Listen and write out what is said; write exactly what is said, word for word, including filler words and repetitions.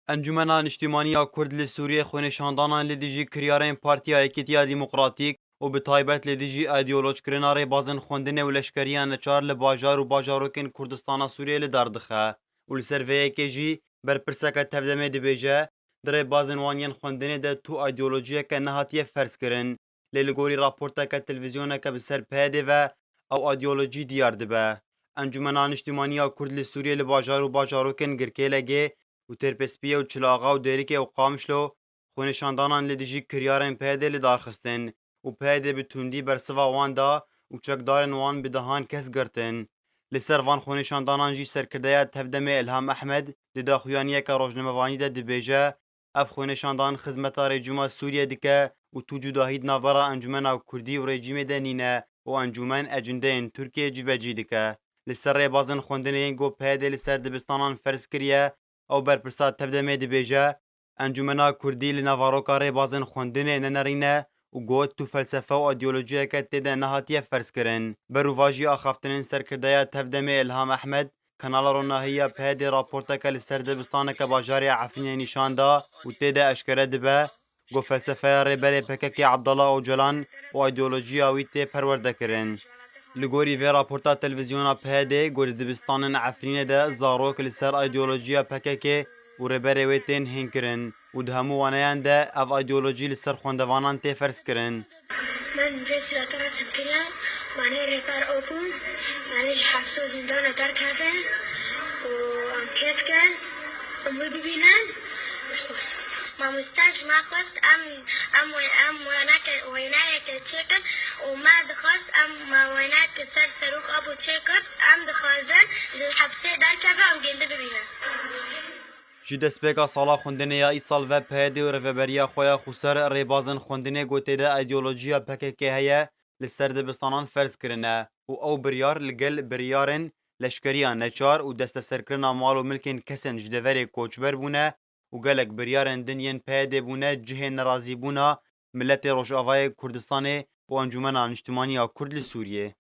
Encûmena Niştîmanî ya Kurd li Sûriyê xwenîşandanan li dijî kiryarên Partiya Yekîtiya Demokratîk û bi taybet li dijî îdeolojkirina rêbazên xwendinê û leşkeriya neçar li bajar û bajarokên Kurdistana Sûriyê li dar dixe û li ser vê yekê jî berpirseke tevdemê dibêje, di rêbazên wan yên xwendinê de tu îdeolojiyeke nehatiye ferzkirin, lê li gorî raporteke televîzyoneke bi ser PYDê ve ew îdeolojî diyar dibe. Encûmena Niştîmanî ya Kurd li Sûriyê li bajar û bajarokên Girkêlegê û Têrpêspiyê û Çilaxa û Dêrikê û Qamişlo xwenîşandanan li dijî kiryarên PYDê li dar xistin û PYDê bi tundî bersiva wan da û çekdarên wan bi dehan kes girtin. Li ser van xwenîşandanan jî serkirdeya tevdemê Ilham Ehmed di daxuyaniyeke rojnamevanî de dibêje, ev xwenîşandan xizmeta rejîma Sûriyê dike û tu cudahî di navbera Encûmena Kurdî û rejîmê de nîne û encûmen ecindeyên Tirkiyê cîbecî dike. Li ser rêbazên xwendinê yên ku PYDê li ser dibistanan ferz kiriye, ew berpirsa tevdemê dibêje, Encûmena Kurdî li navaroka rêbazên xwendinê nenerîne û got tu felsefe û îdeolojiyeke tê de nehatiye ferzkirin. Berûvajî axaftinên serkirdeya tevdemê Ilham Ehmed, Kanala Ronahî ya PYDê raporteke li ser dibistaneke bajarê Efrînê nîşan da û tê de eşkere dibe ku felsefeya rêberê PKK Abdullah Ocalan û îdeolojiya wî tê perwerdekirin. Li gorî vê raporta televîzyona PYDê, ku di dibistanên Efrînê de zarok li ser îdeolojiya PKK û rêberê wê tên hênkirin û di hemû waneyan de ev îdeolojî li ser xwendevanan tê ferzkirin. من vê sureta resim kiriye, manê rêber Oku, manê ji hepsê û zîndana derkeve û em kêf ken, em wê bibînin. Mamoste ji me xwest em, em wê, em wêneke, wêneyeke çêkin û me dixwest em, me wênek ser Serok Apo çêkir. Em dixwazin ji hepsê derkeve, em gêndî bibînin. Ji destpêka sala xwendinê ya îsal ve PYDê û rêveberiya xwe ya xweser rêbazên xwendinê ku tê de îdeolojiya PKK heye, li ser dibistanan ferz kirine û ew biryar li gel biryarên leşkeriya neçar û desteserkirina mal û milkên kesên ji deverê koçber bûne û gelek biryarên din yên PYDê bûne cihê nerazîbûna miletê Rojavayê Kurdistanê û Encûmena Niştimanî ya Kurd li Sûriyê.